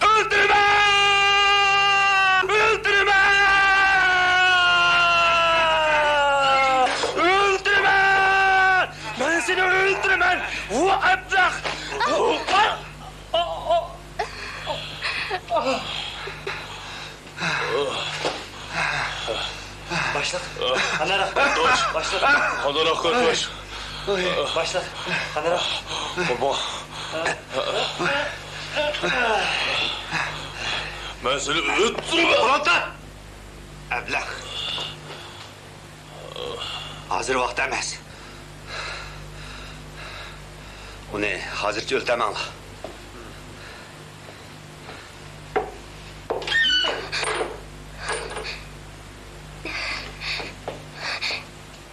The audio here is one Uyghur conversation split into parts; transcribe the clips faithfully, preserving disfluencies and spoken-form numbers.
ئۆلتۈرمە! ئۆلتۈرمە! ئۆلتۈرمە! مەن سېنى ئۆلتۈرىمەن! ۋۇ ئەبلەخ! باشلىق، قانداق؟ باشلىق، قانداق؟ باشلىق، قانداق؟ بابا. مەن سېنى ئۆلتۈرىمەن. قۇلۇقتا! ئەبلەخ. ھازىر ۋاقتى ئەمەس. ئۇنى ھازىرچە ئۆلتۈرمەڭلار.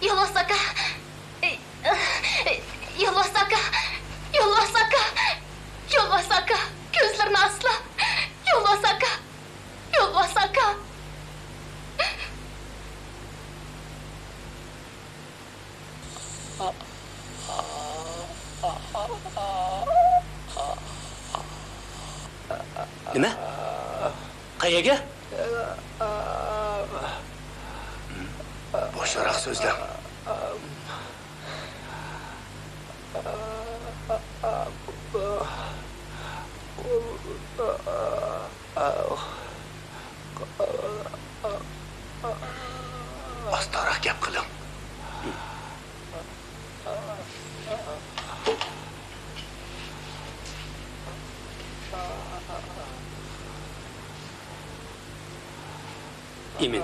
يولۋاس ئاكا! يولۋاس ئاكا! يولۋاس ئاكا! يولۋاس ئاكا! كۆزلىرىنى ئاچسىلا! يولۋاس ئاكا! يولۋاس ئاكا! نېمە؟ قەيەرگە؟ بوشراق سۆزلەڭ. ئاستاراق گەپ قىلىڭ. ئىمىن،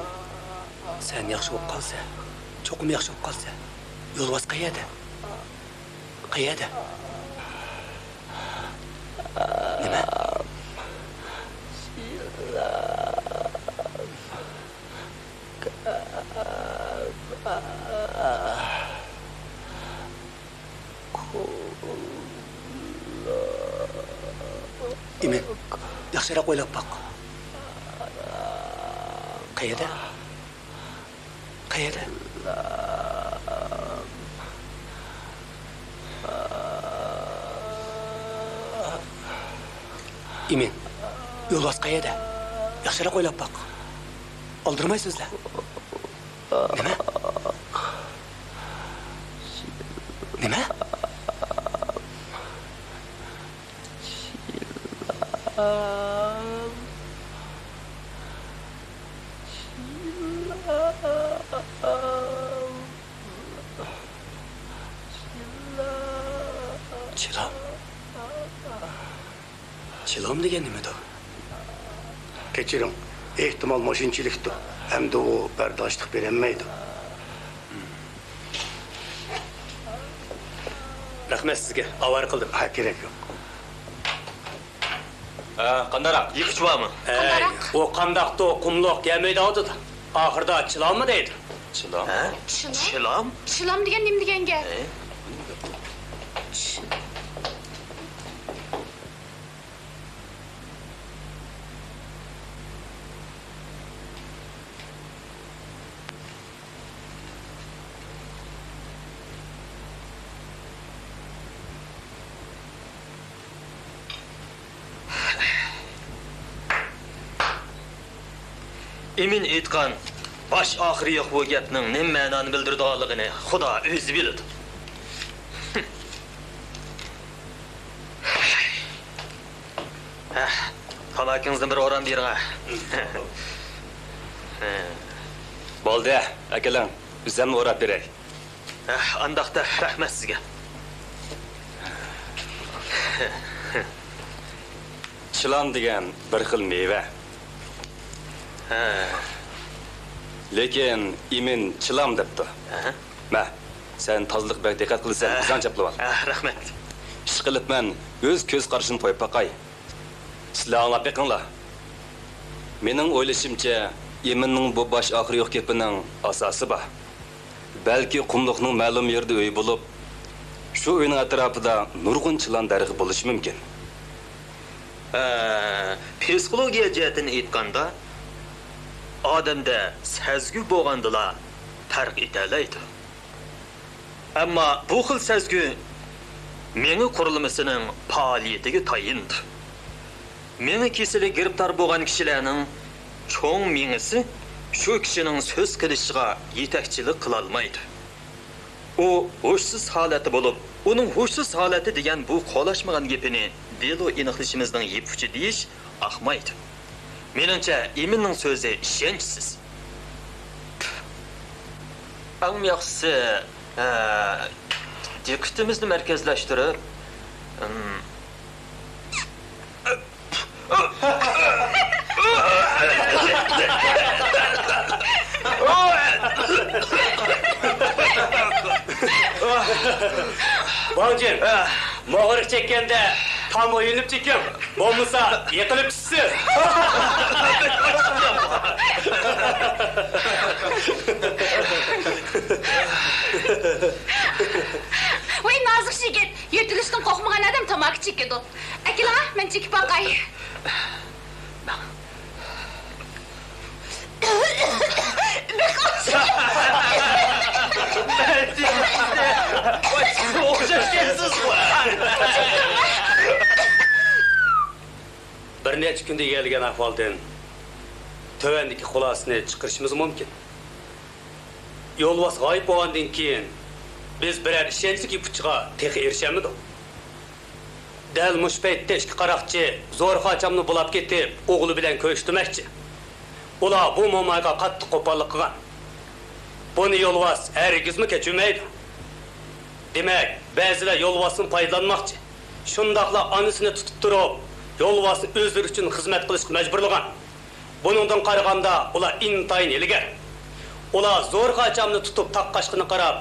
سەن ياخشى بولۇپ قالسا، چوقۇم ياخشى بولۇپ قالسا. يولۋاس قەيەردە؟ قەيەردە؟ نېمە؟ ئىمىن، ياخشىراق ئويلاپ باق. قەيەردە؟ قەيەردە؟ ئىمىن، يولۋاس قەيەردە؟ ياخشىراق ئويلاپ باق. ئالدىرىماي سۆزلە. نېمە؟ چىلان. چىلان دېگەن نېمىدۇ؟ كەچۈرۈڭ، ئېھتىمال مۇشۇنچىلىكتۇ. ئەمدى ئۇ بەرداشلىق بېرەلمەيدۇ. رەھمەت سىزگە، ئاۋارە قىلدىم. ھە، كېرەك يوق. ھە، قانداقراق؟ يىغىش بارمۇ؟ ئەي، قانداقراق؟ ئۇ قانداقتۇ، قۇملۇق يەمەيدۇ دېدى. ئاخىرىدا چىلانمۇ دەيدۇ. چىلان؟ ھە؟ چىلان؟ چىلان؟ چىلان دېگەن نېمە دېگەن گەپ؟ ئەي. ئىمىن ئېيتقان باش ئاخىرى يوق بۇ گەپنىڭ نېمە مەنانى بىلدۈرىدىغانلىقىنى خۇدا ئۆزى بىلىدۇ. ھە، تاماكىڭىزدىن بىر ئورام بېرىڭە. بولدى، ئەكېلىڭ، ئۆزۈملا ئوراپ بېرەي. ھە، ئانداقتا رەھمەت سىزگە. چىلان دېگەن بىر خىل مېۋە. ھە. لېكىن ئىمىن چىلان دەپتۇ. ھە. مە، سەن تازىلىققا بەك دىققەت قىلىسەن، ھە، ئىزاڭ چاپلىۋال. ھە، رەھمەت. ئىشقىلىپ مەن ئۆز كۆز قارىشىمنى قويۇپ باقاي. سىلەر ئاڭلاپ بېقىڭلار. مېنىڭ ئويلىشىمچە، ئىمىننىڭ بۇ باش ئاخىرى يوق گېپىنىڭ ئاساسى بار. بەلكى قۇملۇقنىڭ مەلۇم يېرىدە ئۆيى بولۇپ، شۇ ئۆينىڭ ئەتراپىدا نۇرغۇن چىلان دەرىخى بولۇشى مۇمكىن. ھە، پسىخولوگىيە جەھەتتىن ئېيتقاندا، ئادەمدە سەزگۈ بولغاندىلا پەرق ئېتەلەيدۇ. ئەمما بۇ خىل سەزگۈ مېڭە قۇرۇلمىسىنىڭ پائالىيىتىگە تايىنىدۇ. مېڭە كېسىلىگە گىرىپتار بولغان كىشىلەرنىڭ چوڭ مېڭىسى شۇ كىشىنىڭ سۆز قىلىشىغا يېتەكچىلىك قىلالمايدۇ. ئۇ ھوشسىز ھالەتتە بولۇپ، ئۇنىڭ ھوشسىز ھالەتتە دېگەن بۇ قولاشمىغان گېپىنى دېلو ئېنىقلىشىمىزنىڭ يىپ ئۇچى دېيىش ئاقمايدۇ. مېنىڭچە، ئىمىننىڭ سۆزى ئىشەنچسىز. ئەڭ ياخشىسى، ئە، دىققىتىمىزنى مەركەزلەشتۈرۈپ، ئىم، باۋجىن، موغرىق چەككەندە تام ئويۇنۇپ چېكىڭ، بولمىسا يىقىلىپ چۈشىسىز. ۋەي، نازۇك يىگىت، يۆتىلىشتىن قورقمىغان ئادەم تاماكا چېكىدۇ. ئەكېلىڭە، مەن چېكىپ باقاي. بىر نەچچە كۈندە ئىگىلىگەن ئەھۋالدىن تۆۋەندىكى خۇلاسىنى چىقىرىشىمىز مۇمكىن. يولۋاس غايىب بولغاندىن كېيىن، بىز بىرەر ئىشەنچلىك يىپ ئۇچىغا تېخى ئېرىشەلمىدۇق. دەل مۇشۇ پەيتتە ئىككى قاراقچى زورىقى ئاچامنى بۇلاپ كېتىپ، ئوغلى بىلەن كۆرۈشتۈرمەكچى. ئۇلار بۇ مومايغا قاتتىق قوپاللىق قىلغان. بۇنى يولۋاس ھەرگىزمۇ كەچۈرمەيدۇ. دېمەك، بەزىلەر يولۋاستىن پايدىلانماقچى. شۇنداقلا ئانىسىنى تۇتۇپ تۇرۇپ، يولۋاسنى ئۆزلىرى ئۈچۈن خىزمەت قىلىشقا مەجبۇرلىغان. بۇنىڭدىن قارىغاندا، ئۇلار ئىنتايىن ھىيلىگەر. ئۇلار زورىقى ئاچامنى تۇتۇپ تاققاچقىنى قاراپ،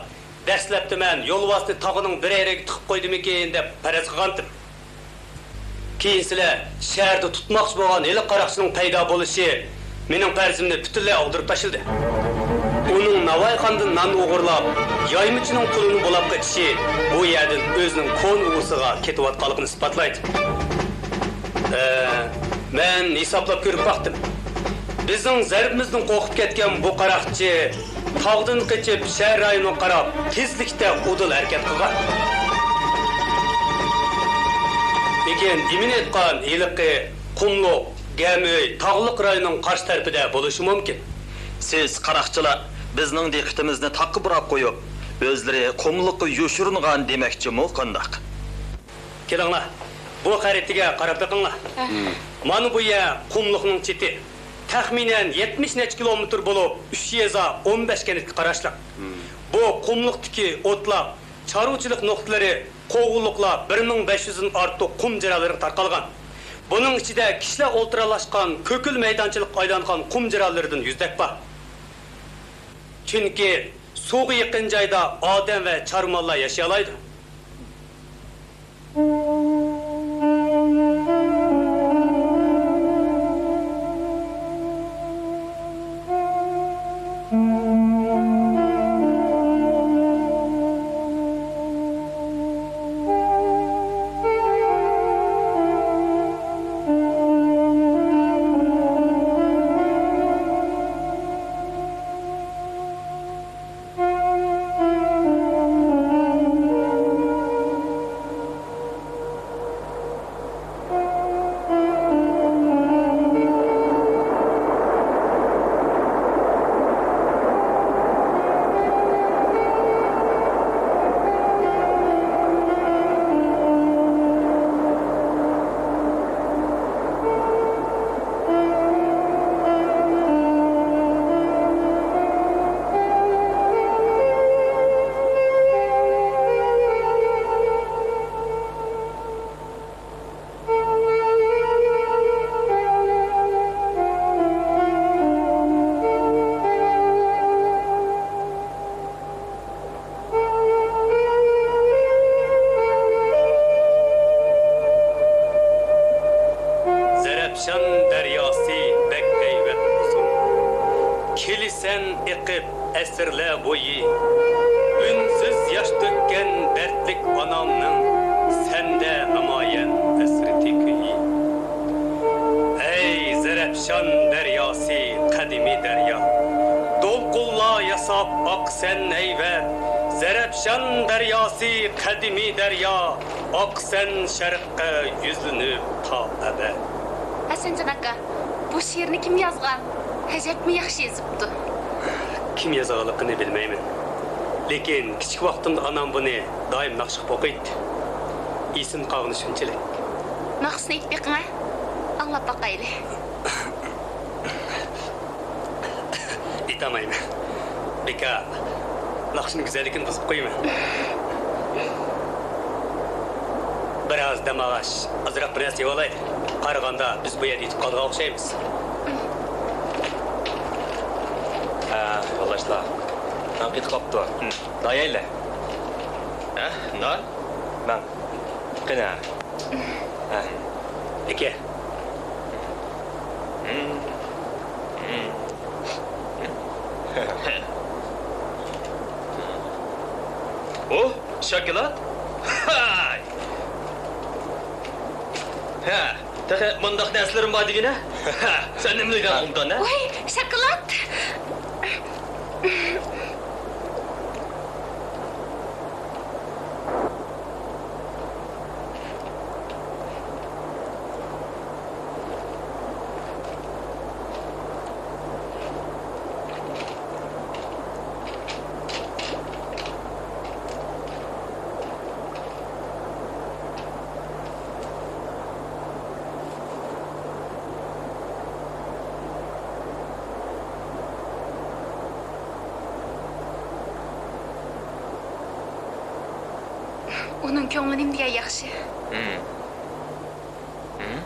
دەسلەپتە مەن يولۋاسنى تاغنىڭ بىر يېرىگە تىقىپ قويدىمىكىن دەپ پەرەز قىلغانتىم. كېيىن سىلەر شەھەردە تۇتماقچى بولغان ھېلىقى قاراقچىنىڭ پەيدا بولۇشى مېنىڭ پەرىزىمنى پۈتۈنلەي ئاغدۇرۇپ تاشلىدى. ئۇنىڭ ناۋايخانىدىن نان ئوغرىلاپ، يايمىچىنىڭ پۇلىنى بۇلاپ قېچىشى بۇ يەردىن ئۆزىنىڭ كونا ئۇۋىسىغا كېتىۋاتقانلىقىنى ئىسپاتلايدۇ. ئە، مەن ھېسابلاپ كۆرۈپ باقتىم. بىزنىڭ زەربىمىزدىن قورقۇپ كەتكەن بۇ قاراقچى تاغدىن قېچىپ، شەھەر رايونىغا قاراپ تېزلىكتە ئۇدۇل ھەرىكەت قىلغان. لېكىن ئىمىن ئېيتقان ھېلىقى قۇملۇق، گەمئۆي، تاغلىق رايوننىڭ قارشى تەرىپىدە بولۇشى مۇمكىن. سىز قاراقچىلار بىزنىڭ دىققىتىمىزنى تاغقا بۇراپ قويۇپ، ئۆزلىرى قۇملۇققا يوشۇرۇنغان دېمەكچىمۇ قانداق؟ كېلىڭلار، بۇ خەرىتىگە قاراپ بېقىڭلار. مانا بۇ يەر قۇملۇقنىڭ چېتى. تەخمىنەن يەتمىش نەچچە كىلومېتىر بولۇپ، ئۈچ يېزا، ئون بەش كەنتكە قاراشلىق. بۇ قۇملۇقتىكى ئوتلاق، چارۋىچىلىق نۇقتىلىرى، قوغۇنلۇقلار بىر مىڭ بەش يۈزدىن ئارتۇق قۇم جىرالىرىغا تارقالغان. بۇنىڭ ئىچىدە كىشىلەر ئولتۇراقلاشقان كۆكۈل مەيدانچىلىققا ئايلانغان قۇم جىرالىرىدىن يۈزدەك بار. چۈنكى سۇغا يېقىن جايدا ئادەم ۋە چارۋا ماللار ياشىيالايدۇ. زەرەپشان دەرياسى بەك ھەيۋەت ئۇزۇن. كېلىسەن ئېقىپ ئەسىرلەر بويى، ئۈنسىز ياش تۆككەن دەردلىك ئانامنىڭ سەندە نامايان ھەسرىتى كۈيى. ھەي، زەرەپشان دەرياسى، قەدىمىي دەريا، دولقۇنلار ياساپ ئاقىسەن ھەيۋەت. زەرەپشان دەرياسى، قەدىمىي دەريا، ئاقىسەن شەرققە يۈزلىنىپ تا ئەبەد. ھەسەنجان ئاكا، بۇ شېئىرنى كىم يازغان؟ ئەجەبمۇ ياخشى يېزىپتۇ. كىم يازغانلىقىنى بىلمەيمەن. لېكىن كىچىك ۋاقتىمدا ئانام بۇنى دائىم ناخشا قىلىپ ئوقۇيتتى. ئېسىمدە قالغىنى شۇنچىلىك. ناخشىسىنى ئېيتىپ بېقىڭە. ئاڭلاپ باقايلى. ئېيتالمايمەن. بىكار. ناخشىنىڭ گۈزەللىكىنى بۇزۇپ قويىمەن. بىر ئاز دەم ئالغاچ، ئازراق بىر نەرسە يەۋالايلى. قارىغاندا بىز بۇ يەردە يېتىپ قالىدىغان ئوخشايمىز. ھە، يولداشلار. نان قېتىپ قاپتۇ. نان يەيلى. ھە، نان؟ ماڭ. قېنى. ھە. ئەكە. ئۇھ، شاكىلات؟ ھاي! ھە، تېخى مۇنداق نەرسىلىرىم بار دېگىنە؟ ھە، سەن نېمە دەيدىغان ئوبدان، ھە؟ ۋاي، شاكىلات! ئۇنىڭ كۆڭلى نېمە دېگەن ياخشى. ھىم. ھىم؟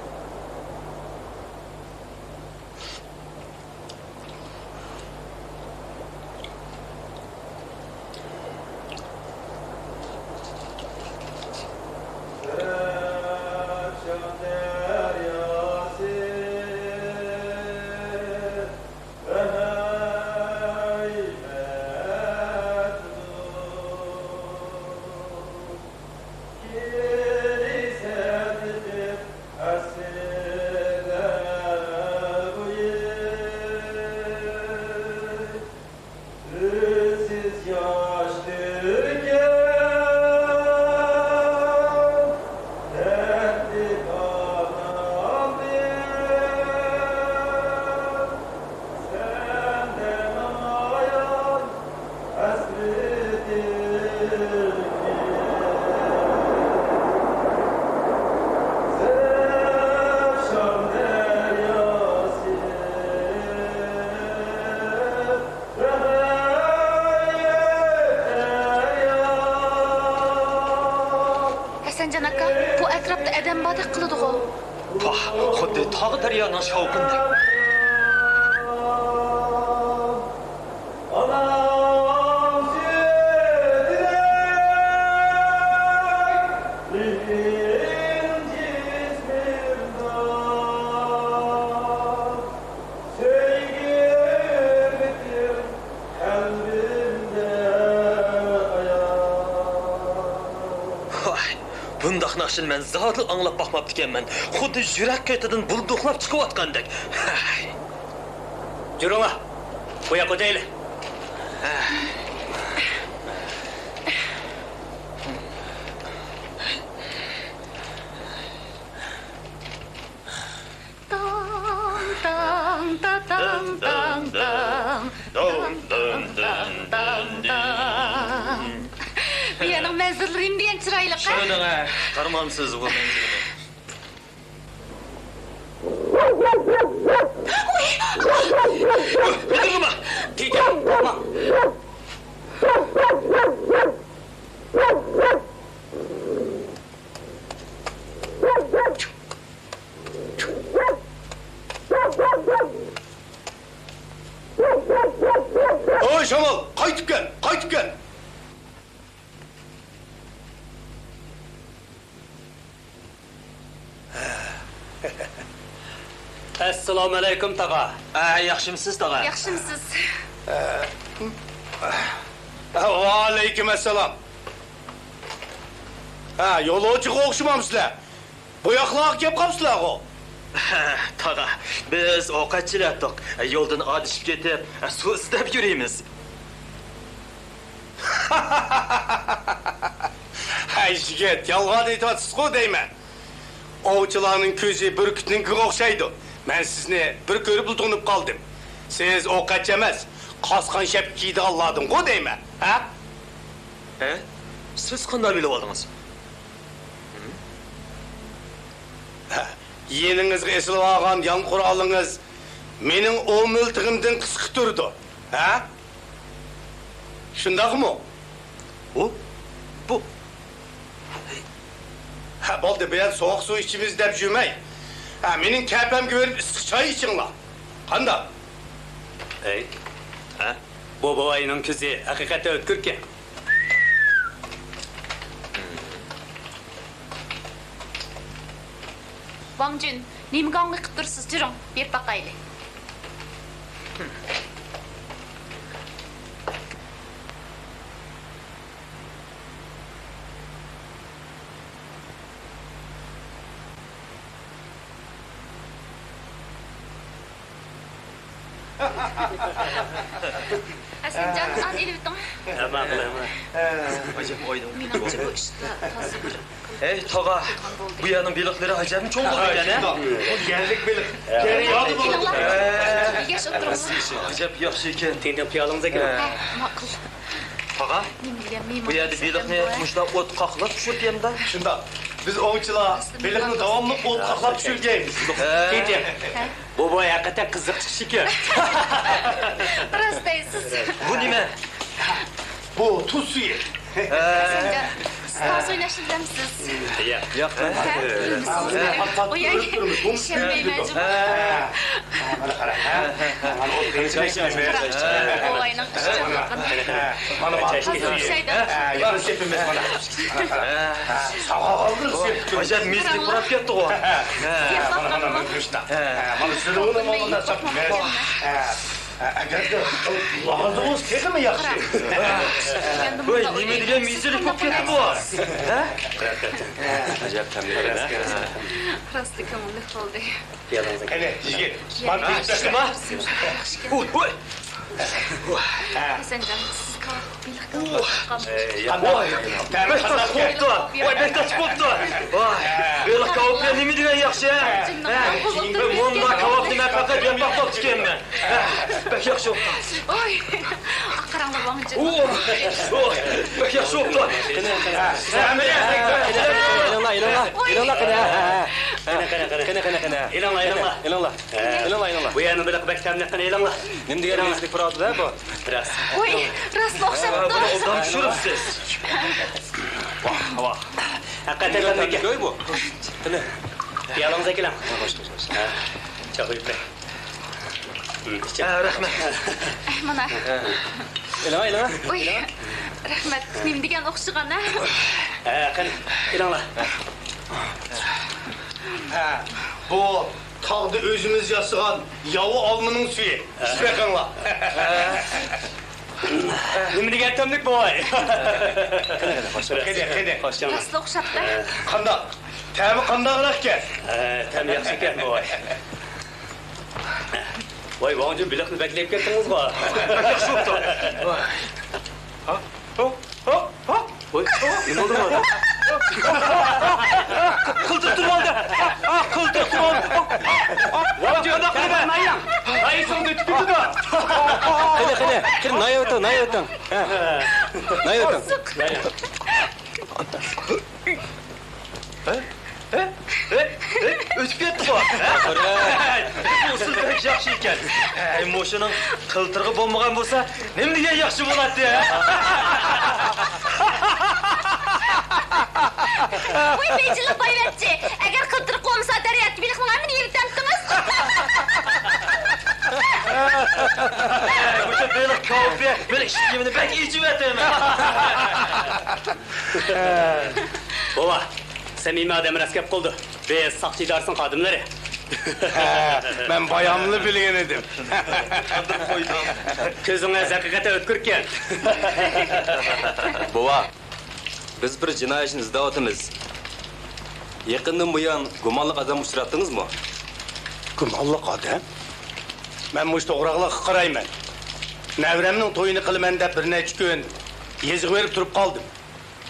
بۇ ئەتراپتا ئادەم باردەك قىلىدىغۇ؟ پاھ، خۇددى تاغ دەريانىڭ شاۋقۇنىدەك. ۋاي، بۇنداق ناخشىنى مەن زادىلا ئاڭلاپ باقماپتىكەنمەن. خۇددى يۈرەك قېتىدىن بۇلدۇقلاپ چىقىۋاتقاندەك. ھەي. يۈرۈڭلار، بۇ ياققا ئۆتەيلى. تاڭ، تا، تاڭ، تا، تاڭ، تاڭ، تاڭ. داڭ، داڭ، داڭ، داڭ، داڭ، داڭ. بۇ يەرنىڭ مەنزىرىلىرى نېمە دېگەن چىرايلىق، ھە؟ شۇنىڭ، ھە، قارىمامسىز بۇ مەنزىرىنى؟ ۋاي! بىلدۈرمە! تېگىڭ، بولما! ھوي شامال، قايتىپ كەل، قايتىپ كەل! ئەسسالامۇئەلەيكۇم، تاغا. ئە، ياخشىمسىز، تاغا؟ ياخشىمسىز؟ ۋەئەلەيكۇم ئەسسالام. ھە، يولۇچىغا ئوخشىمامسىلەر؟ بۇ ياقلارغا كەپ قاپسىلەرغۇ؟ تاغا، بىز ئوقەتچىلەتتۇق. يولدىن ئادىشىپ كېتىپ، سۇ ئىزدەپ يۈرىمىز. ھەي يىگىت، يالغان ئېيتىۋاتىسىزغۇ دەيمەن. ئوۋچىلارنىڭ كۆزى بۈركۈتنىڭكىگە ئوخشايدۇ. مەن سىزنى بىر كۆرۈپلا تونۇپ قالدىم. سىز ئوقەتچى ئەمەس، قاسقان شەپكە كىيىدىغانلاردىنغۇ دەيمەن، ھە؟ ھە؟ سىز قانداق بىلىۋالدىڭىز؟ ھە، يېنىڭىزغا ئېسىلىۋالغان يان قورالىڭىز مېنىڭ ئون مىلتىقىمدىن قىسقا تۇرىدۇ، ھە؟ شۇنداقمۇ؟ ئۇ، بۇ. ھە، بولدى، بۇ يەردە سوغۇق سۇ ئىچىمىز دەپ يۈرمەي، ھە، مېنىڭ كەپەمگە بېرىپ ئىسسىق چاي ئىچىڭلار. قانداق؟ ئەي، ھە؟ بۇ بوۋاينىڭ كۆزى ھەقىقەتەن ئۆتكۈركەن. ۋاڭ جۈن، نېمىگە ئاڭلىق قىپ تۇرسىز؟ تۇرۇڭ، بېرىپ باقايلى. ھەسەنجان، ئان ئېلىۋېتىڭ. ھە، ماقۇل، ھە. مېنىڭچە بۇ ئىشتا تازا بىر ھەي، تاغا، بۇ يەرنىڭ بېلىقلىرى ئەجەبمۇ چوڭ بولىدىكەن، ھە؟ بۇ يەرلىك بېلىق. دەريادا بولىدىكەن. ئېلىڭلار. يېگەچ ئولتۇرۇڭلار. ئەجەب ياخشى ئىكەن. تېڭىڭ پىيالىڭىزنى ئەكىلىڭ. ھە، ماقۇل. تاغا، بۇ يەردە بېلىقنى مۇشۇنداق ئوتقا قاقلاپ پىشۇرىدىكەن-دە. شۇنداق. بىز ئوۋچىلار بېلىقنى داۋاملىق ئوتقا قاقلاپ پىشۇرىدىكەنمىز. ھە. بۇ بوۋاي ھەقىقەتەن قىزىق چىقىش ئىكەن. راست دەيسىز. بۇ نېمە؟ بۇ تۇز سۈيى. ھە. سىز تانسا ئويناشنى بىلەمسىز؟ ياق. ياق. ھە؟ بىلمىسىز. ھە. ئوياي. ئىشەنمەيمەن جۇمۇ. ھە. مانا قارا. ھە. مانا ئوت قېلىشىنى. بوۋاينىڭ ئىشچانلىقىنى. مانا، مانا. ھازىر ئوخشايدۇ. ھە، ياخشى سېپىمىز مانا. مانا قارا. ھە. ساغا قالدى سېپ. ئاجايىپ مېزىلىك پۇراپ كەتتىغۇ. ھە. مانا، مانا، مانا، مۇشتا. ھە. مانا سۈرۈۋىنى مانا ساپ. ھە. ئەگەردە لازىڭىز تېخىمۇ ياخشى. ۋاي، نېمە دېگەن مېزىلىك بولۇپ كەتتى بۇ؟ ھە؟ ئەجەب تەملىك. راستلا كۆڭۈللۈك بولدى. قېنى، يىگىت، مانا تېگىپ بەر. ۋوي، ۋوي. ھەسەنجان، سىز كاۋاپ بېلىق كاۋاپ قانداق؟ ۋوي، بەك تاتلىق بوپتۇ. ۋوي، بەك تاتلىق بوپتۇ. ۋاي، بېلىق كاۋاپ بىلەن نېمە دېگەن ياخشى، ھە؟ ھە؟ مۇنداق كاۋاپنى مەن پەقەت يەپ باقماپتىكەنمەن. بەك ياخشى بوپتۇ. ۋوي، قاراڭلار، ۋاڭ جىن. ۋوي، ۋوي، بەك ياخشى بوپتۇ. قېنى، قېنى. ئېلىڭلار، ئېلىڭلار. ئېلىڭلار، قېنى. قېنى، قېنى، قېنى. ئېلىڭلار، ئېلىڭلار. ئېلىڭلار. ئېلىڭلار، ئېلىڭلار. بۇ يەرنىڭ بېلىقى بەك تەملىك، قېنى ئېلىڭلار. نېمە دېگەن مېزىلىك پۇراۋاتىدۇ، ھە، بۇ؟ راست. ۋوي، راستلا ئوخشاپتۇ. ئوبدان پىشۇرۇپسىز. ۋاھ، ۋاھ. ھەقىقەتەن تەبرىك. گۆي بۇ. قېنى. پىيالىڭىزنى ئەكېلىڭ. ھە، خوش، خوش، خوش. ھە، چاقىرىپ بېرەي. ھە، رەھمەت. مانا. ئېلىڭ، ئېلىڭ. ئۇي، رەھمەت. نېمە دېگەن ئوخشىغان، ھە؟ ھە، قېنى، ئېلىڭلار. ھە، بۇ تاغدا ئۆزىمىز ياسىغان ياۋا ئالمىنىڭ سۈيى. سىز بېقىڭلار. نېمە دېگەن تەملىك بوۋاي. قېنى، قېنى. خوش، جان. ئەسلى ئوخشاپتۇ. قانداق؟ تەمى قانداقراق ئىكەن؟ ھە، تەمى ياخشى ئىكەن بوۋاي. ۋاي، ۋاڭجۇن، بېلىقنى بەك يەپ كەتتىڭىزغۇ. ياخشى بوپتۇ. ھا؟ ھا؟ ھا؟ ھا؟ ۋاي، نېمە بولدى بۇ؟ قىلتىرىپ تۇرۇۋالدى. قىلتىرىپ تۇرۇۋالدى. ۋاڭجۇن، قانداق قىلىمەن؟ نايىسىڭ ئۆتۈپ كېتىدۇ. قېنى، قېنى، قېنى، نايا ئۆتۈڭ، نايا ئۆتۈڭ. ھە. نايا ئۆتۈڭ. ھە؟ ھە؟ ھە؟ ھە؟ ئۆتۈپ كەتتىغۇ. بۇ ئۇسۇل بەك ياخشى ئىكەن. ھەي، مۇشۇنىڭ قىلتىرىغى بولمىغان بولسا، نېمە دېگەن ياخشى بولاتتى، ھە؟ ۋاي، بېيجىڭلىق بايۋەچچە، ئەگەر قىلتىرىق بولمىسا، دەريادىكى بېلىقنىڭ ھەممىنى يېۋېتەمتىڭىز. ھەي، مۇشۇ بېلىق كاۋىپى مېنىڭ ئىشتىنىمنى بەك ئېچىۋەتتى. بوۋا، سەمىمىي ئادەم راست گەپ قىلدى. بىز ساقچى ئىدارىسىنىڭ خادىملىرى. ھە، مەن باياملا بىلگەن ئىدىم. كۆزىڭىز ھەقىقەتەن ئۆتكۈركەن. بوۋا، بىز بىر جىنايى ئىشنى ئىزدەۋاتىمىز. يېقىندىن بۇيان گۇمانلىق ئادەم ئۇچراتتىڭىزمۇ؟ گۇمانلىق ئادەم؟ مەن مۇشۇ توغراقلىققا قارايمەن. نەۋرەمنىڭ تويىنى قىلىمەن دەپ بىر نەچچە كۈن يېزىغا بېرىپ تۇرۇپ قالدىم.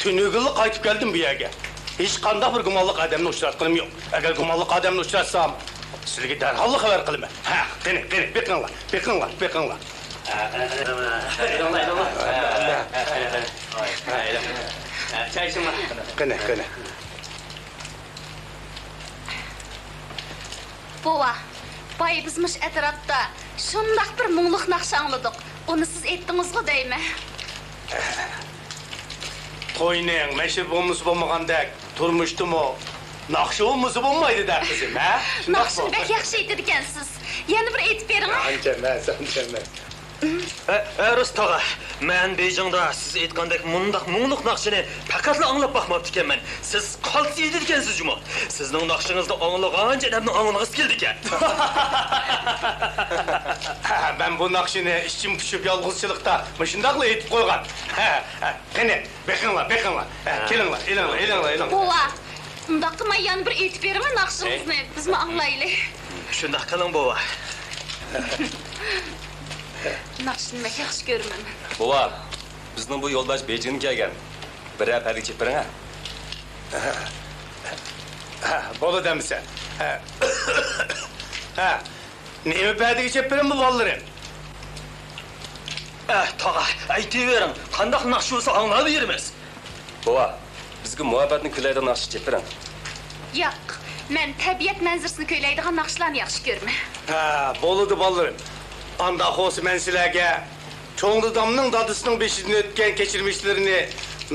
تۈنۈگۈنلا قايتىپ كەلدىم بۇ يەرگە. ھېچقانداق بىر گۇمانلىق ئادەمنى ئۇچراتقىنىم يوق. ئەگەر گۇمانلىق ئادەمنى ئۇچراتسام، سىلەرگە دەرھاللا خەۋەر قىلىمەن. ھە، قېنى، قېنى، بېقىڭلار، بېقىڭلار، بېقىڭلار. قېنى، قېنى. بوۋا، بايا بىز مۇشۇ ئەتراپتا شۇنداق بىر مۇڭلۇق ناخشا ئاڭلىدۇق. ئۇنى سىز ئېيتتىڭىزغۇ دەيمەن. توينىڭ مەشرىپى بولمىسا بولمىغاندەك، تۇرمۇشتىمۇ ناخشا بولمىسا بولمايدۇ-دە، قىزىم، ھە؟ شۇنداقمۇ؟ ناخشىنى بەك ياخشى ئېيتىدىكەنسىز. يەنە بىر ئېيتىپ بېرىڭە. ئانچە ئەمەس، ئانچە ئەمەس. ئە، ئە، رۇس تاغا، مەن بېيجىڭدا سىز ئېيتقاندەك مۇنداق مۇڭلۇق ناخشىنى پەقەتلا ئاڭلاپ باقماپتىكەنمەن. سىز قالتىس ئېيتىدىكەنسىز جۇمۇ. سىزنىڭ ناخشىڭىزنى ئاڭلىغانچە ئادەمنىڭ ئاڭلىغۇسى كېلىدىكەن. ھە، مەن بۇ ناخشىنى ئىچىم پۇشۇپ يالغۇزچىلىقتا مۇشۇنداقلا ئېيتىپ قويغان. ھە، ھە، قېنى، بېقىڭلار، بېقىڭلار. ھە، كېلىڭلار، ئېلىڭلار، ئېلىڭلار، ئېلىڭلار. بوۋا، ئۇنداق قىلماي يەنە بىر ئېيتىپ بېرىڭە ناخشىڭىزنى، بىزمۇ ئاڭلايلى. شۇنداق قىلىڭ، بوۋا. ناخشىنى بەك ياخشى كۆرىمەن. بوۋا، بىزنىڭ بۇ يولداش بېيجىڭدىن كەلگەن. بىرەر پەدىگە چېلىپ بېرىڭە. ھە، بولىدۇ ئەمىسە. ھە. ھە. نېمە پەدىگە چېلىپ بېرىمەن بۇ بالىلىرىم؟ ئەھ، تاغا، ئېيتىۋېرىڭ، قانداق ناخشا بولسا ئاڭلاۋېرىمىز. بوۋا، بىزگە مۇھەببەتنى كۈيلەيدىغان ناخشا چېلىپ بېرىڭ. ياق، مەن تەبىئەت مەنزىرىسىنى كۈيلەيدىغان ناخشىلارنى ياخشى كۆرىمەن. ھە، بولىدۇ بالىلىرىم. ئانداق بولسا مەن سىلەرگە چوڭ دادامنىڭ دادىسىنىڭ بېشىدىن ئۆتكەن كەچۈرمىشلىرىنى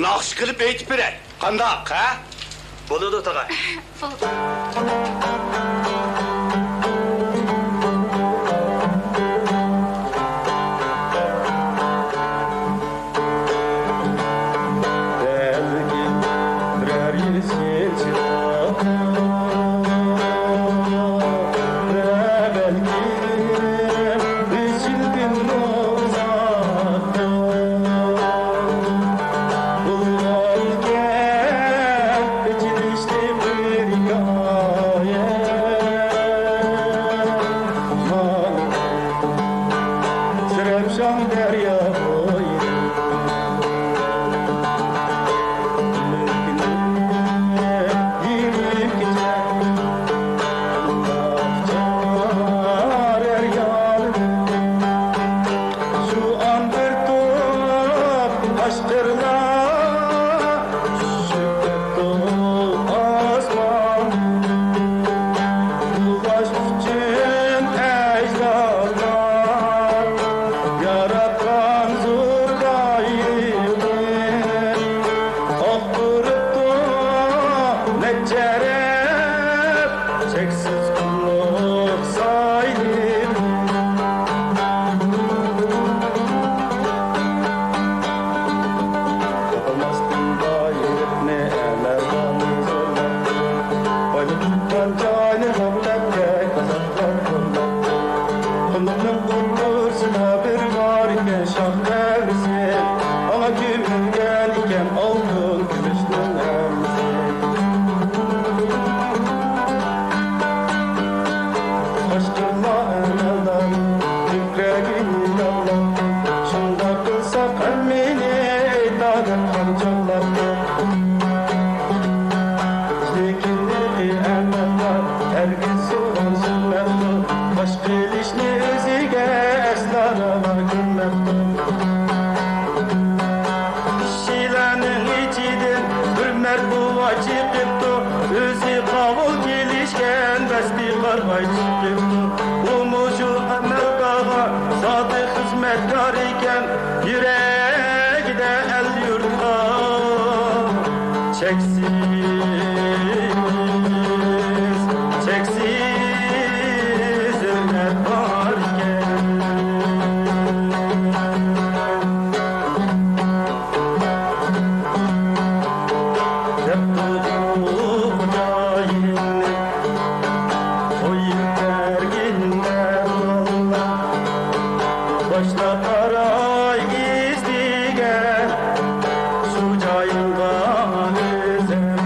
ناخشا قىلىپ ئېيتىپ بېرەي. قانداق، ھە؟ بولىدۇ، تاغا. بولىدۇ. بەلكىم بىرەر يىل چىراغ، بەلكىم ئۈچ يىلدىن ئۇزاقتا بولغانكەن، ئېچىلىشتى بىر ھېكايە. چاغلاپتۇ. لېكىن ھېلىقى ئەمەلدار ھەرگىز سوراق سۈرمەپتۇ. باش قىلىشنى ئۆزىگە ئەسلا راۋا كۆرمەپتۇ. كىشىلەرنىڭ ئىچىدىن بىر مەرد بوۋاي چىقىپتۇ. ئۆزى قاۋۇل كېلىشكەن ۋەسپى قارىغاي چىقىپتۇ. ئۇمۇ شۇ ئەمەلدارغا سادىق خىزمەتكار ئىكەن. يۈرەكىدە ئەل-يۇرتقا چەكسىز، چەكسىز ھۆرمەت باركەن. دەپتۇ خوجايىنى قويۇپ بەرگىن دەپ بالىلار. باشلاپ قاراي ئىزدىگە شۇ جايىڭغا ئۆزۈڭ.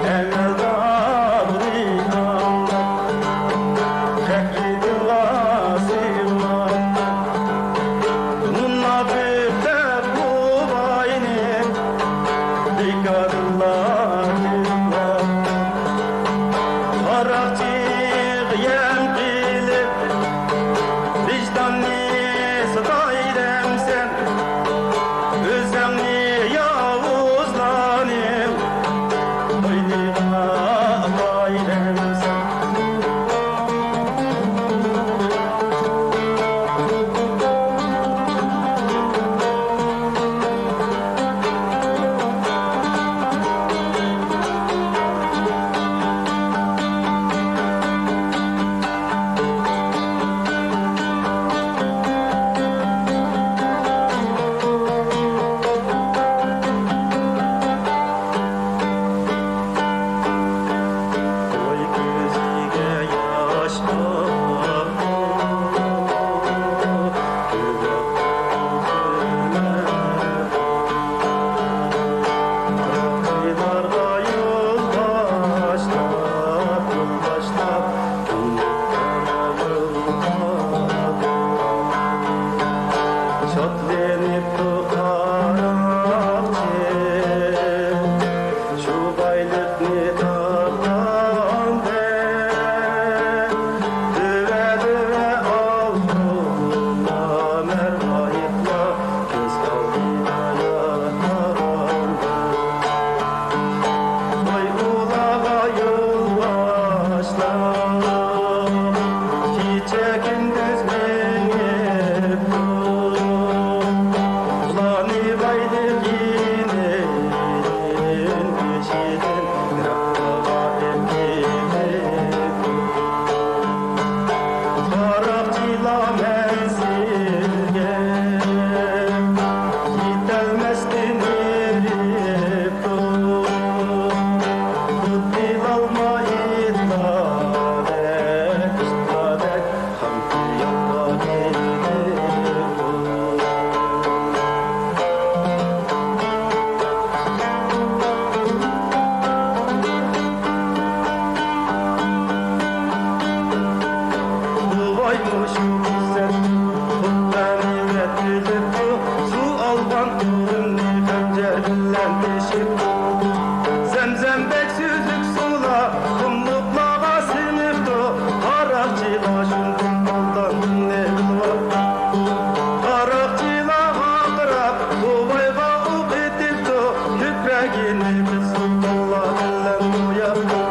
ئەمەلدارنى ئاڭلاپ، خەقنى دىللاسى ئۇناپ. مۇناپىق دەپ بوۋاينى بىكاردىلا دىللاپ. قاراقچىغا يەم قىلىپ، ۋىجداننى ساتاي دەمسەن، ئۆزۈڭنى ياۋۇزلارنىڭ قوينىغا ئاتاي دەمسەن. شادلىنىپتۇ قاراقچى، شۇ بايلىقنى تاپقاندەك. دۆۋە، دۆۋە ئالتۇنلار، مەرۋايىتلار كۆز ئالدىدا ياتقاندا. ۋاي ئۇلارغا يول باشلاپ، كېچە-كۈندۈز مېڭىپتۇ. ئۇلارنى بايلىق يېنىدىن، بېشىدىن يىراقلىققا ئەكېلىپتۇ. قاراقچىلار مەنزىلگە يېتەلمەستىن ھېرىپ، خۇددى لالما ئىتلاردەك، ئىتلاردەك خام خىيالغا كېتىپتۇ. بوۋاي مۇشۇ پۇرسەت خۇد غەنىيمەت بىلىپتۇ، سۇ ئالغان قولۇمنى خەنجەر بىلەن تېشىپتۇ. زەمزەمدەك سۈزۈك سۇلار قۇملۇقلارغا سىڭىپتۇ، قاراقچىلار شۇنداق ئالدانغىنىنى بىلىۋاپتۇ. قاراقچىلار ۋارقىراپ، بوۋايغا ئوق ئېتىپتۇ، كۆكرىكىنى قىزىل قانلار بىلەن بوياپتۇ.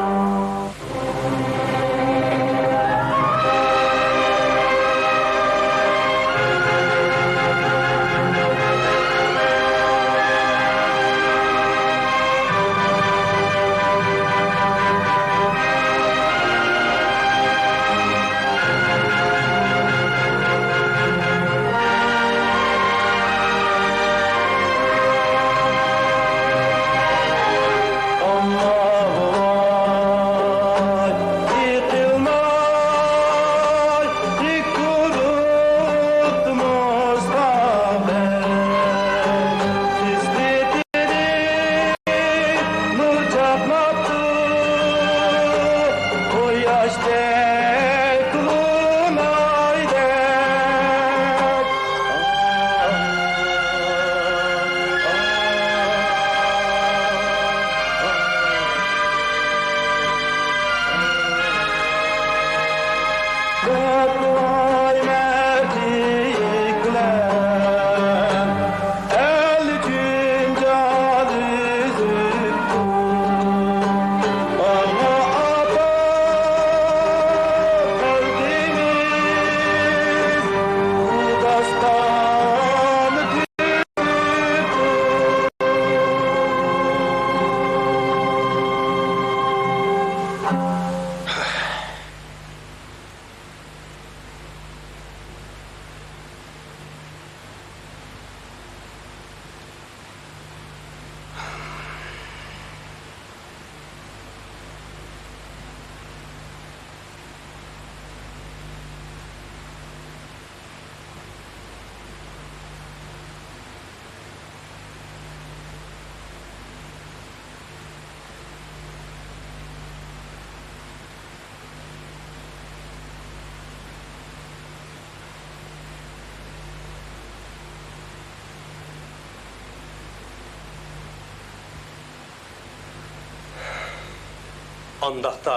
ئانداقتا،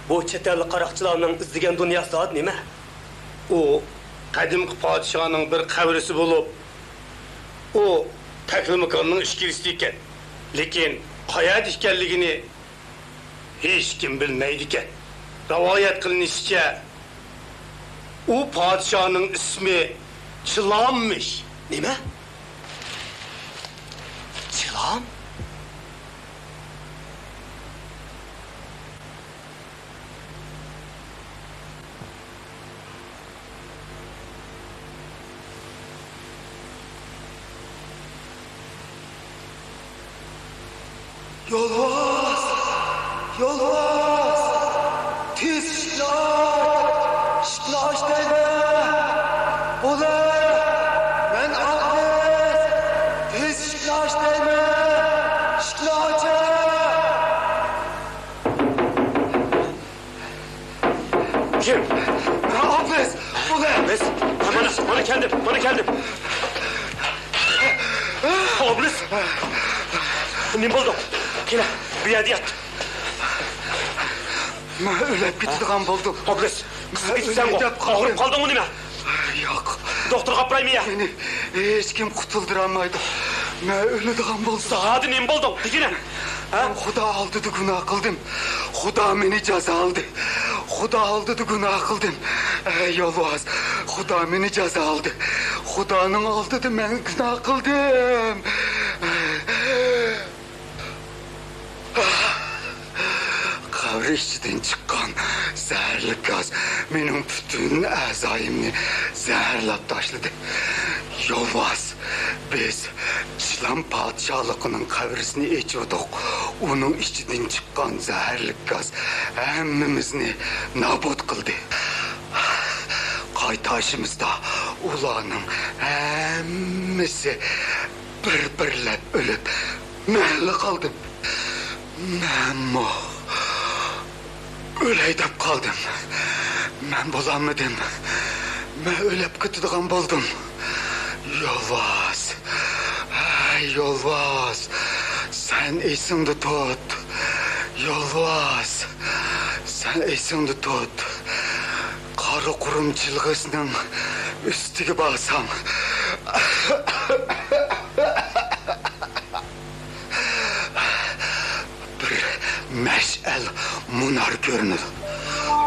بۇ چەت ئەللىك قاراقچىلارنىڭ ئىزدىگەن دۇنياسى زادى نېمە؟ ئۇ قەدىمكى پادىشاھنىڭ بىر قەبرىسى بولۇپ، ئۇ تەكلىماكاننىڭ ئىچكىرىسىدە ئىكەن. لېكىن قەيەردە ئىكەنلىكىنى ھېچكىم بىلمەيدىكەن. رىۋايەت قىلىنىشىچە، ئۇ پادىشاھنىڭ ئىسمى چىلانمىش. نېمە؟ چىلان؟ يولۋاس! يولۋاس! تېز ئىشىكنى ئاچ! ئىشىكنى ئاچ دەيمەن! بولە! مەن ئابلىز! تېز ئىشىكنى ئاچ دەيمەن! ئىشىكنى ئاچە! كىم؟ مەن ئابلىز! بولە! ئابلىز! مانا، مانا كەلدىم، مانا كەلدىم. ئابلىز! نېمە بولدۇڭ؟ كېلە، بۇ يەردە يات. مەن ئۆلۈپ كېتىدىغان بولدۇم. ئابلىز! قىزىپ كېتىپسەنغۇ؟ ئاغرىپ قالدىڭمۇ نېمە؟ ياق. دوختۇرغا ئاپىرايمۇ يا؟ مېنى ھېچكىم قۇتۇلدۇرالمايدۇ. مەن ئۆلىدىغان بولدۇم. زادى نېمە بولدۇڭ؟ دېگىنە. ھە؟ مەن خۇدا ئالدىدا گۇناھ قىلدىم. خۇدا مېنى جازالىدى. خۇدا ئالدىدا گۇناھ قىلدىم. ئەي يولۋاس، خۇدا مېنى جازالىدى. خۇدانىڭ ئالدىدا مەن گۇناھ قىلدىم. قەبرە ئىچىدىن چىققان زەھەرلىك گاز مېنىڭ پۈتۈن ئەزايىمنى زەھەرلەپ تاشلىدى. يولۋاس، بىز چىلان پادىشاھلىقىنىڭ قەبرىسىنى ئېچىۋىدۇق. ئۇنىڭ ئىچىدىن چىققان زەھەرلىك گاز ھەممىمىزنى نابۇت قىلدى. قايتىشىمىزدا ئۇلارنىڭ ھەممىسى بىر-بىرلەپ ئۆلۈپ، مەنلا قالدىم. مەنمۇ ئۆلەي دەپ قالدىم. مەن بولالمىدىم. مەن ئۆلۈپ كېتىدىغان بولدۇم. يولۋاس، ھەي يولۋاس، سەن ئېسىڭدە تۇت. يولۋاس، سەن ئېسىڭدە تۇت. قارا قۇرۇم جىلغىسىنىڭ ئۈستىگە بارساڭ، بىر مەشئەل مۇنار كۆرۈنىدۇ.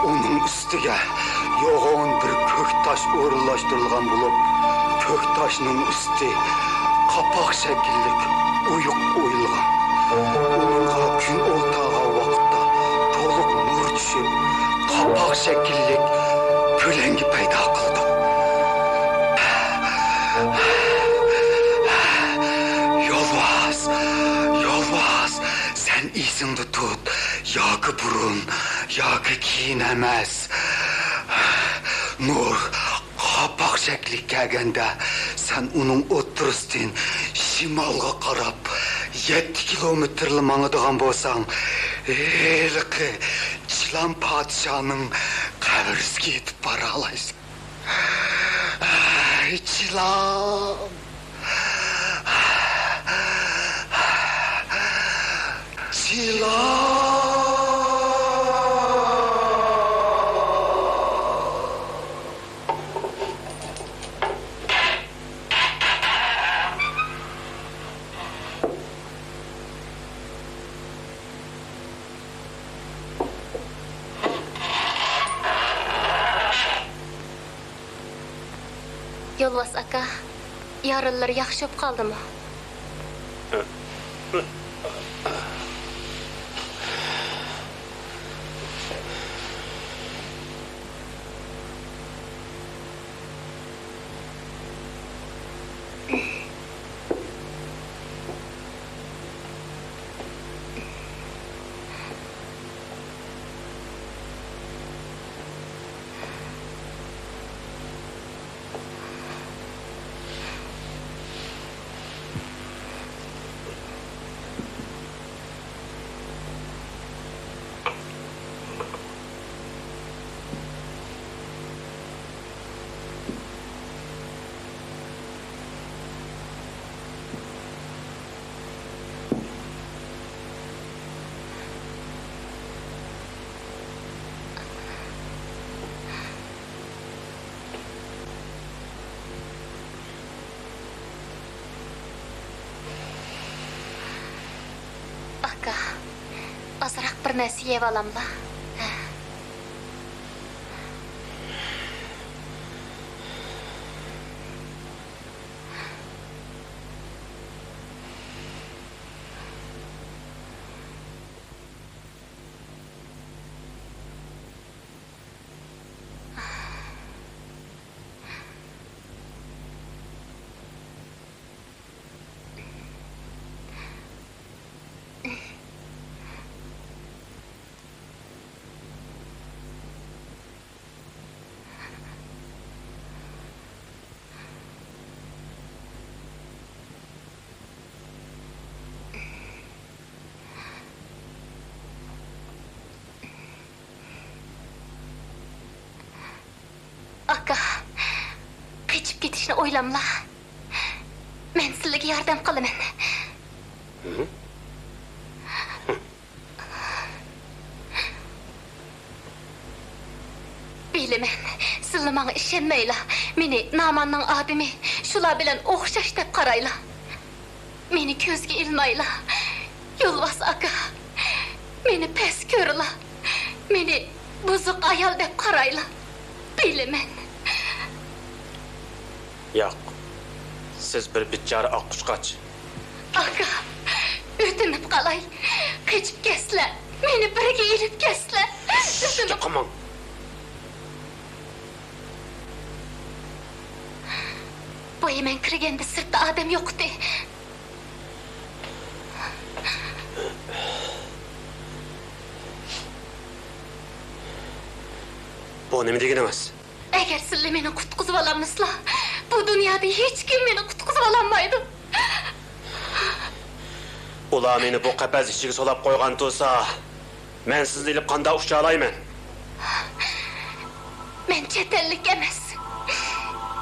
ئۇنىڭ ئۈستىگە يوغان بىر كۆك تاش ئورۇنلاشتۇرۇلغان بولۇپ، كۆك تاشنىڭ ئۈستى قاپاق شەكىللىك ئويۇق ئويۇلغان. ئۇنىڭغا كۈن ئولتۇرغان ۋاقىتتا تولۇق نۇر چۈشۈپ، قاپاق شەكىللىك كۆلەڭگە پەيدا قىلىدۇ. يولۋاس، يولۋاس، سەن ئېسىڭدە تۇت، ياكى بۇرۇن، ياكى كېيىن ئەمەس. نۇر قاپاق شەكلىگە كەلگەندە، سەن ئۇنىڭ ئوتتۇرىسىدىن شىمالغا قاراپ يەتتە كىلومېتىرلا ماڭىدىغان بولساڭ، ھېلىقى چىلان پادىشاھنىڭ قەبرىسىگە يېتىپ بارالايسەن. ئەي، چىلان! چىلان! يولۋاس ئاكا، يارىلىرى ياخشى بولۇپ قالدىمۇ؟ نەرسە يەۋالاملا؟ ھە. ئاكا، قېچىپ كېتىشنى ئويلاملا. مەن سىلىگە ياردەم قىلىمەن. ھە؟ بىلىمەن، سىللا ماڭا ئىشەنمەيلا، مېنى ناماننىڭ ئادىمى، شۇلار بىلەن ئوخشاش دەپ قارايلا. مېنى كۆزگە ئىلمايلا، يولۋاس ئاكا. مېنى پەس كۆرلا، مېنى بۇزۇق ئايال دەپ قارايلا. بىلىمەن. ياق، سىز بىر بىچارە ئاققۇچقاچ. ئاكا، ئۆتۈنۈپ قالاي. قېچىپ كەتسىلە، مېنى بىرگە ئېلىپ كەتسىلە. ئۆتۈنۈپ قالماڭ. بايا مەن كىرگەندە سىرتتا ئادەم يوق ئىدى. بۇ نېمە دېگىنىڭىز؟ ئەگەر سىللە مېنى قۇتقۇزۇۋالالمىسىلا، بۇ دۇنيادا ھېچكىم مېنى قۇتقۇزۇۋالالمايدۇ. ئۇلار مېنى بۇ قەپەس ئىچىگە سولاپ قويغان تۇرسا، مەن سىزنى ئېلىپ قانداق ئۇچالايمەن؟ مەن چەت ئەللىك ئەمەس.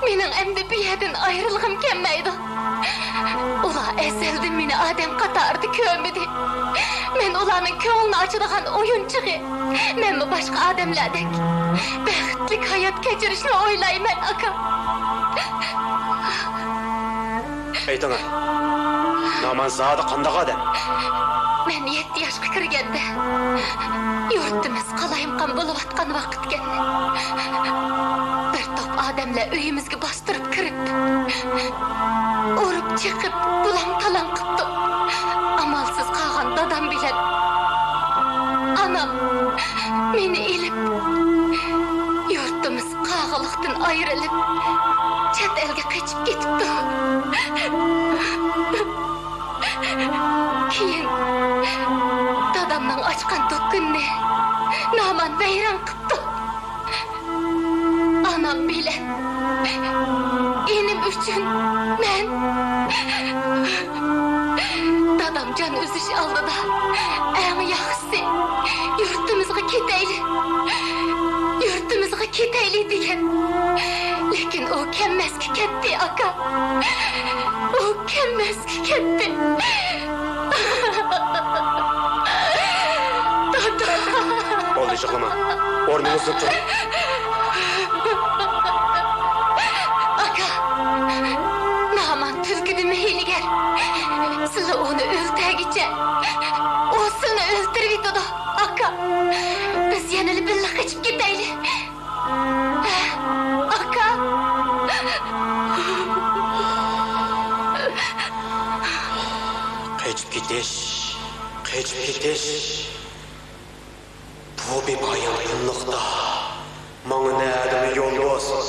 مېنىڭ ئەمدى بۇ يەردىن ئايرىلغۇم كەلمەيدۇ. ئۇلار ئەزەلدىن مېنى ئادەم قاتارىدا كۆرمىدى. مەن ئۇلارنىڭ كۆڭلىنى ئاچىدىغان ئويۇنچۇقى. مەنمۇ باشقا ئادەملەردەك بەختلىك ھايات كەچۈرۈشنى ئويلايمەن، ئاكا. ئېيتىڭە، نامان زادى قانداق ئادەم؟ مەن يەتتە ياشقا كىرگەندە، يۇرتىمىز قالايمىقان بولۇۋاتقان ۋاقىتكەن. بىر توپ ئادەملەر ئۆيىمىزگە باستۇرۇپ كىرىپ، ئۇرۇپ چېقىپ، بۇلاڭ-تالاڭ قىپتۇ. ئامالسىز قالغان دادام بىلەن ئانام مېنى ئېلىپ، يۇرتىمىز قاغىلىقتىن ئايرىلىپ، چەت ئەلگە قېچىپ كېتىپتۇ. كېيىن دادامنىڭ ئاچقان دۇكىنىنى نامان ۋەيران قىپتۇ. ئانام بىلەن ئىنىم ئۈچۈن مەن، دادام جان ئۈزۈش ئالدىدا ئەڭ ياخشىسى يۇرتىمىزغا كېتەيلى، يۇرتىمىزغا كېتەيلى دېگەن. لېكىن ئۇ كەلمەسكە كەتتى، ئاكا. ئۇ كەلمەسكە كەتتى. دادا. بولدى، يىغلىما. ئورنىڭىزدىن تۇرۇڭ. ئاكا، نامان تۈلكىدىنمۇ ھىيلىگەر. سىلى ئۇنى ئۆلتەرگىچە، ئۇ سىلىنى ئۆلتۈرۈۋېتىدۇ. ئاكا، بىز يەنىلا بىللە قېچىپ كېتەيلى. ھە، ئاكا. قېچىپ كېتىش، قېچىپ كېتىش. بۇ بىپايان قۇملۇقتا ماڭا نەدىمۇ يول بولسۇن؟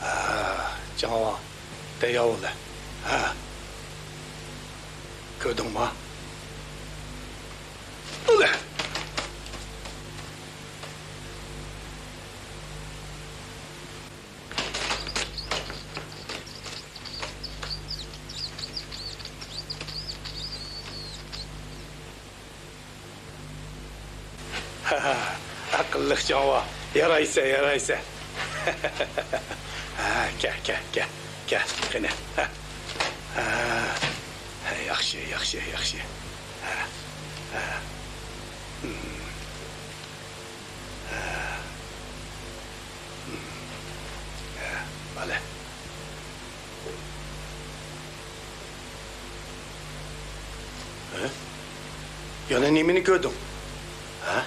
ھە، جاڭۋا، تەييار بول. ھە. كۆردۈڭما؟ بولە. ئەقىللىق جاڭۋا، يارايسەن، يارايسەن. ھە، كەل، كەل، كەل، كەل، قېنى. ھە. ھە. ياخشى، ياخشى، ياخشى. ھە، ھە. ھە، بالە. ھە؟ يەنە نېمىنى كۆردۈڭ؟ ھە؟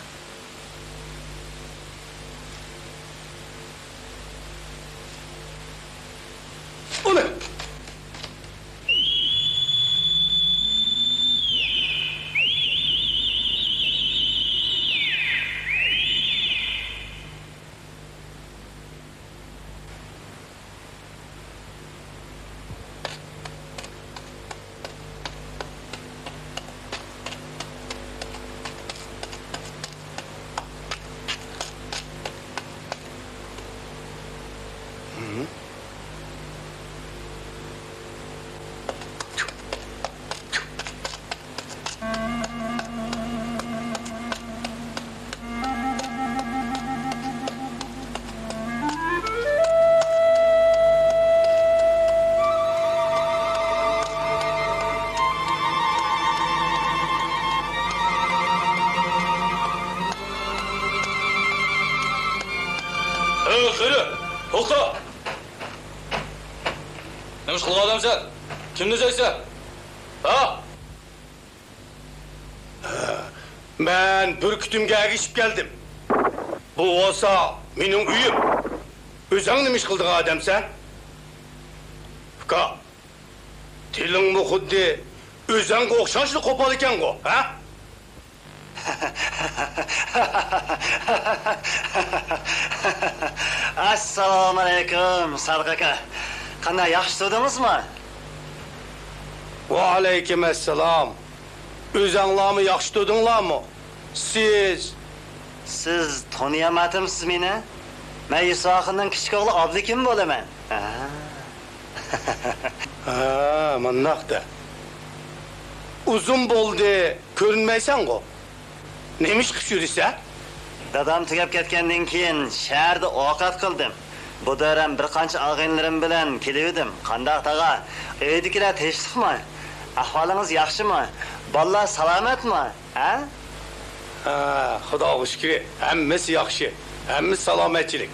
ئۇنى! ھەي، قېرى، توختا! نېمە ئىش قىلغان ئادەمسەن؟ كىمنى ئىزدەيسەن؟ ھە؟ مەن بۈركۈتۈمگە ئەگىشىپ كەلدىم. بۇ بولسا مېنىڭ ئۆيۈم. ئۆزۈڭ نېمە ئىش قىلىدىغان ئادەمسەن؟ ئۇكا، تىلىڭمۇ خۇددى ئۆزۈڭگە ئوخشاشلا قوپال ئىكەنغۇ، ھە؟ ئەسسالامۇئەلەيكۇم، سادىق ئاكا. قانداق، ياخشى تۇردىڭىزمۇ؟ ۋەئەلەيكۇم ئەسسالام. ئۆزەڭلارمۇ ياخشى تۇردۇڭلارمۇ؟ سىز؟ سىز تونۇيالماپتىمسىز مېنى؟ مەن يۈسۈپ ئاخۇننىڭ كىچىك ئوغلى ئابلىكىم بولىمەن. ھە. ھە، مانداق دە. ئۇزۇن بولدى، كۆرۈنمەيسەنغۇ. نېمە ئىش قىلىپ يۈرىسەن؟ دادام تۈگەپ كەتكەندىن كېيىن شەھەردە ئوقەت قىلدىم. بۇ دەۋرەم بىر قانچە ئاغىنىلىرىم بىلەن كېلىۋىدىم. قانداق تاغا؟ ئۆيدىكىلەر تىنچلىقمۇ؟ ئەھۋالىڭىز ياخشىمۇ؟ بالىلار سالامەتمۇ؟ ھە؟ ھە، خۇداغا شۈكرى، ھەممىسى ياخشى، ھەممىسى سالامەتچىلىك.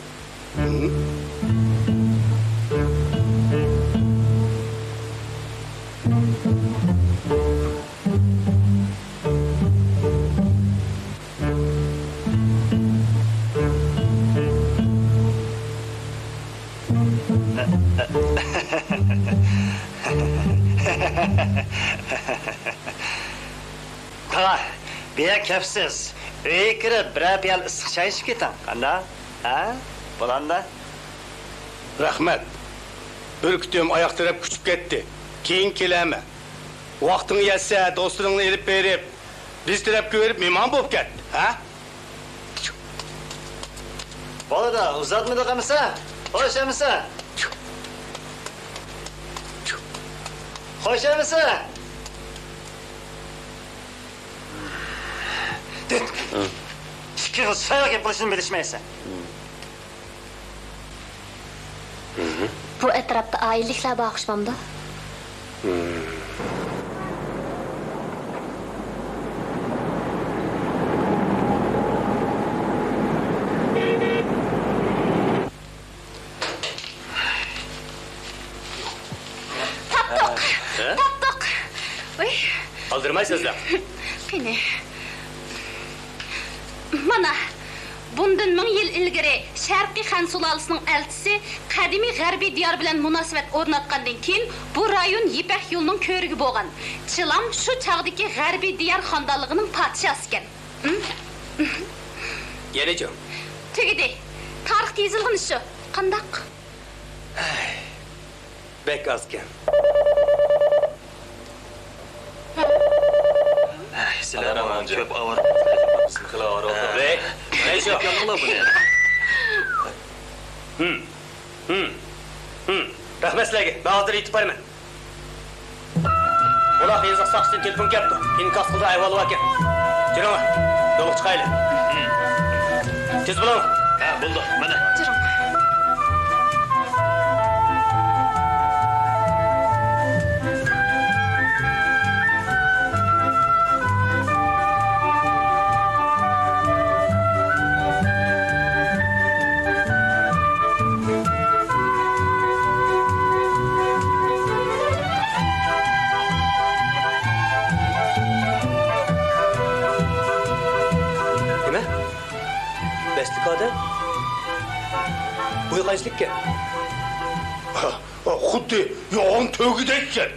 تاغا، بۇيەرگە كەپسىز. ئۆيگە كىرىپ، بىرەر پىيالە ئىسسىق چاي ئىچىپ كېتىڭ. قانداق؟ ھە؟ بولامدا؟ رەھمەت. بۈركۈتۈم ئاياق تەرەپ كۆچۈپ كەتتى. كېيىن كېلەرمەن. ۋاقتىڭ يەتسە، دوستلىرىڭنى ئېلىپ بېرىپ، بىز تەرەپكە بېرىپ مېھمان بولۇپ كەت، ھە؟ بولىدۇ، ئۇزاتمىدۇق ئەمىسە. خوش ئەمىسە. خوش ئەمىسە. ئىككى قىز ساياق گەپ قىلىشنى بىلىشمەيسەن. بۇ ئەتراپتا ئائىلىلىكلەر بار ئوخشىمامدۇ؟ تاپتۇق! ھە؟ تاپتۇق! ۋۇي! ئالدىرىماي سۆزلەڭ. قېنى. مانا، بۇندىن مىڭ يىل ئىلگىرى شەرقىي خەن سۇلالىسىنىڭ ئەلچىسى، قەدىمىي غەربىي دىيار بىلەن مۇناسىۋەت ئورناتقاندىن كېيىن، بۇ رايون يىپەك يولىنىڭ كۆۋرۈكى بولغان. چىلام شۇ چاغدىكى غەربىي دىيار خانىدانلىقىنىڭ پادىشاھىسىكەن. يەنىچۇ؟ تۈگىدى. تارىختا يېزىلغىنى شۇ. قانداق؟ بەك ئازكەن. سىلەر كۆپ ئاۋارە. بىزمۇ خېلى ئاۋارە بولدۇق. ۋەي، ۋەي، شۇ. ياقىڭلار بۇنى. ھىم، ھىم، ھىم. رەھمەت سىلەرگە. مەن ھازىر يېتىپ بارىمەن. بۇلاق يېزىق ساقچىسىدىن تېلېفون كەپتۇ. ئىنكاس قىلدى، ئەھۋالى باركەن. جۈرۈڭلار، يولغا چىقايلى. تېز بولۇڭلار. ھە، بولدى، مانا. جۈرۈڭ. ئەسلىككەن. خۇددى يوغان تۆگىدەككەن.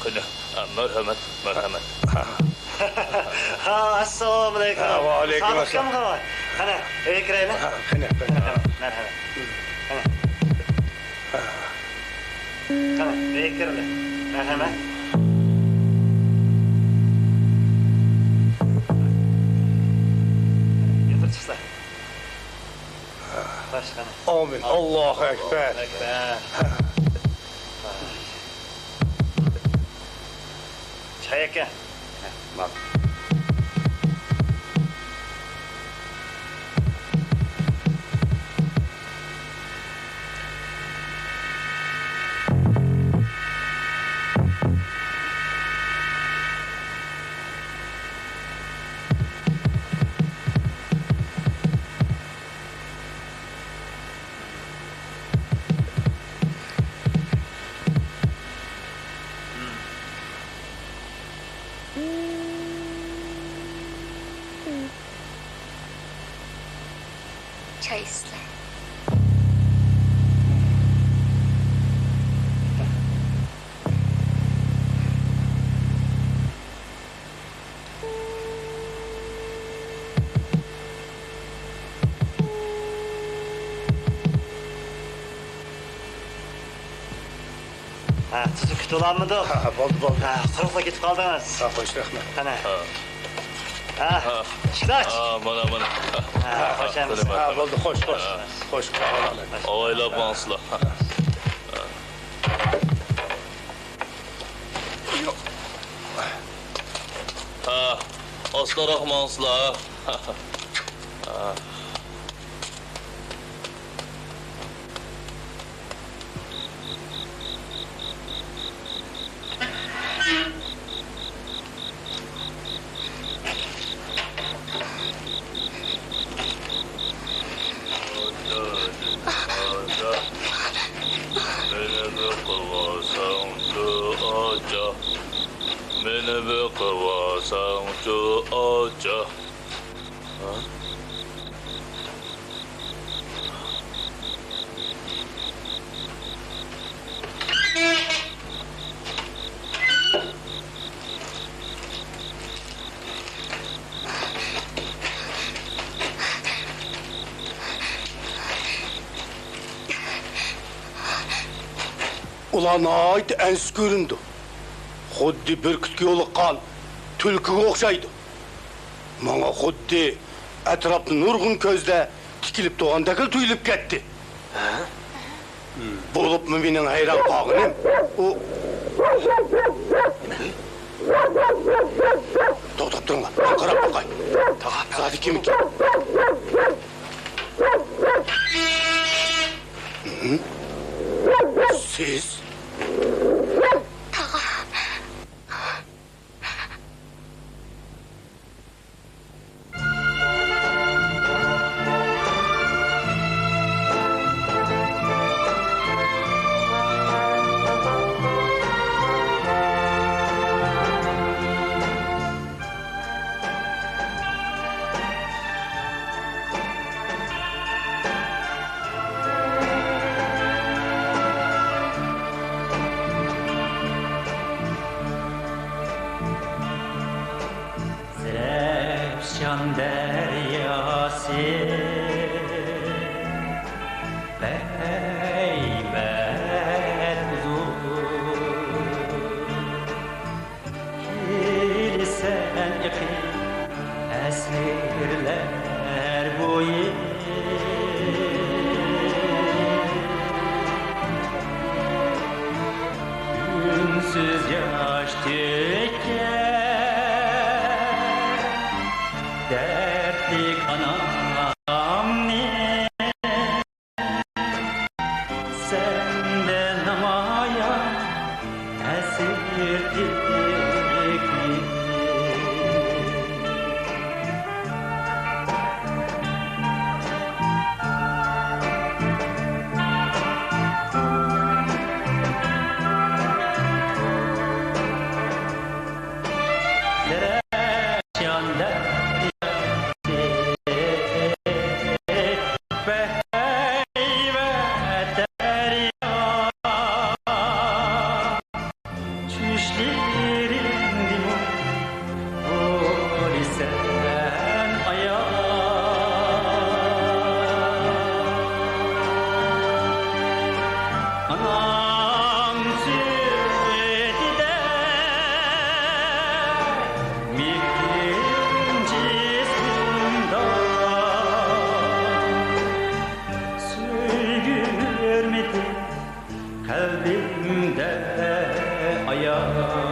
قېنى، مەرھەمەت، مەرھەمەت. ھا، ئەسسالامۇئەلەيكۇم. ھا، ۋەئەلەيكۇم ئەسسالام. سادىقجانمۇ؟ قېنى، ئۆيگە كىرەيلى. ھا، قېنى، قېنى. مەرھەمەت، مەرھەمەت. قېنى. قېنى، ئۆيگە كىرىلى. مەرھەمەت. يۇقىرى چىقسا. خوش، قېنى. ئامىن. ئاللاھۇ ئەكبەر. ئەكبەر. چاي ئەكە. ماقۇل. چاي ئىچسىلەر. ھە، تۇزۇپ كۈتۈۋالمىدۇق. ھە، ھە، بولدى، بولدى. ھە، قۇرۇقلا كېتىپ قالدىڭىز. ھە، خوش، رەھمەت. قېنى. ھە. ھە، ئىشىكنى ئاچ. ھە، مانا، مانا. ھە، خوش ئەمىسە. ھە، بولدى، خوش، خوش. ھە. خوش، خوش. ئاۋايلاپ ماڭسىلا. ھە، ئاستىراق ماڭسىلا. مېنى بېقىۋالساڭچۇ، ئاچا. مېنى بېقىۋالساڭچۇ، ئاچا. ھە؟ ئۇلار ناھايىتى ئەنسىز كۆرۈنىدۇ. خۇددى بۈركۈتكە يولۇققان تۈلكىگە ئوخشايدۇ. ماڭا خۇددى ئەتراپتا نۇرغۇن كۆزلەر تىكىلىپ تۇرغاندەكلا تۇيۇلۇپ كەتتى. ھە؟ بولۇپمۇ مېنىڭ ھەيران قالغىنىم، ئۇ... نېمە؟ توختاپ تۇرۇڭلار، مەن قاراپ باقاي. تاغا، تاغا. زادى كىمىكەن؟ ھە؟ سىز؟ تاغا. زەپشان دەرياسى بەك ھەيۋەت ئۇزۇن. كېلىسەن ئېقىپ ئەسىرلەر بويى. تۆككەن دەردلىك ئانامنى، سەندە نامايان ھەسرىتىمنى. چۈشلىرىمدىمۇ بولىسەن ئايان. ئانام سۈيىدەك مېھرىم جىسمىمدا، سۆيگۈ ھۆرمىتى قەلبىمدە ئايان.